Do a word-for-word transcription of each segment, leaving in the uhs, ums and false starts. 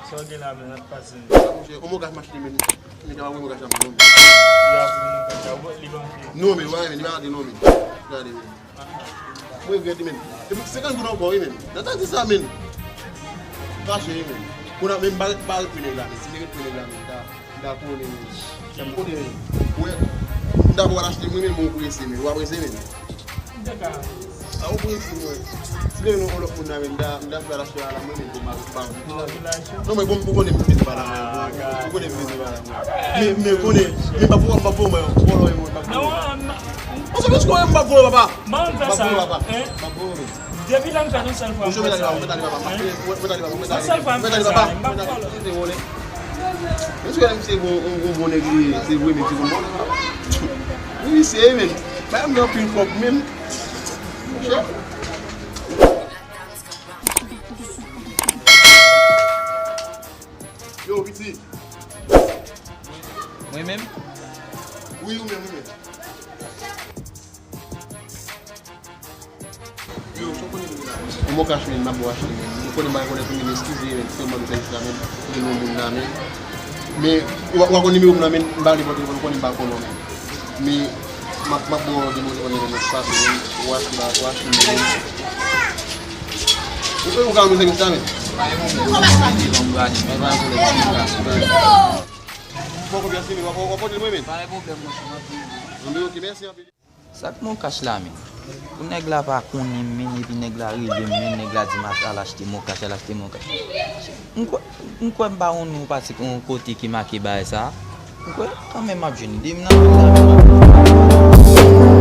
Sa w gen la, men, n ap pase. Monchè, yon mokach m achte, men. Nèg la pa voye mokach la pou mwen. Li pa voye mokach la, ou li pa antre. Non, men, w pa renmen, li pa antre, non, men. Gade, men. Mwen regrèt li, men. Epi senkant goud ankò, wi, men. Nan tan di sa, men. Fache, wi, men. Kounye a, men, m pa ret, pa ret pou nèg la, men. Si m te ret pou nèg la, men, m ta, m ta konnen, men. M konnen, men. Wè, m ta pral achte, mwen, men, mwen prese, men. Ou pa prese, men. A, ou prese, mwen. Si te gen yon lòt moun nan, men, m ta, m ta fè achte a la, mwen, men, pou m pa, pa. Non, men, bon, ou konnen m vin pa la, mwen. Ou konnen m vin pa la, mwen. Men, men, konnen, men, pa pou, pa pou, mwen, vòlò, mwen, pa pou. Non, m, m, Ou se mwen, m pa vòlò, papa. Ban m fè sa. M pa vòlò, papa. Hein? M pa vòlò, men. Depi lè m fè yon sèl fwa m fè sa. Monchè, mèt ale, papa, mèt ale, papa, mèt ale, papa, mèt ale. Yon sèl fwa m fè sa, m pa vòlò. Mèt ale, papa. Mèt ale, papa. Mèt ale, papa. Mesye, se bon, yon bon nèg li ye, se vre, men se bon. Wi, se, men. Bay m anpil kòb, men. Monchè. Yo, piti. Mwen menm? Wi, ou menm, ou menm. Yo, sa w konnen m gen la? Yon mokach, men, m ap bo achte, men. Ou konnen m pa rekonèt ou, men, eskize, men, sèlman nou fè jis la, men, pou gen yon moun la, men. Men, ou, ou pa konn nimewo m nan, men, m pa vle pran telefòn, ou konnen m pa konn ou, men. Men, m ap, m ap bo nimewo telefòn nan, men, sa, men, ou achte la, ou achte, men. Ou, ou ka mwen sèvis la, men. Pa gen pwoblèm, mwen, mwen, mwen, mwen, mwen, mwen, mwen. Fò konfyans li, men, w ap, w ap pote l mwen, men. Pa gen pwoblèm, monchè, m ap vini. Bon, men, ok, mèsi anpil. Sa k mokach la, men? Pou nèg la pa konnen m, men, epi nèg la rele m, men, nèg la di m al achte mokach, al achte mokach. M kwè, m kwè m pa konn ou pase yon kote ki make bagay sa. M kwè, kanmenm, m ap jwenn ide m nan, men, kanmenm, m ap jwenn.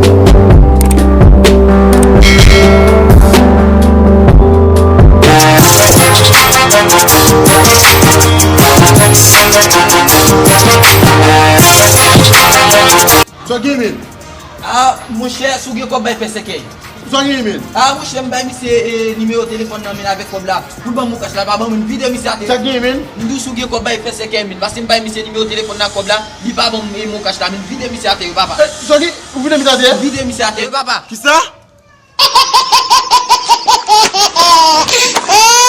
Sa w gen, men? A, monchè, si w gen kòb, bay fè sèkèy. Sa w gen, men? A, monchè, m bay misye, e, nimewo telefòn nan, men, avèk kòb la. Pou l ban m mokach la, l pa ban mwen, vide misye atè. Sa w gen, men? M di w, si w gen kòb, bay fè sèkèy, men. Paske m bay misye nimewo telefòn nan, kòb la, li pa ban m, e, mokach la, men. Vide misye atè, wi, papa. E, sa w gen? Ou vide misye atè? Vide misye atè, wi, papa. Kisa?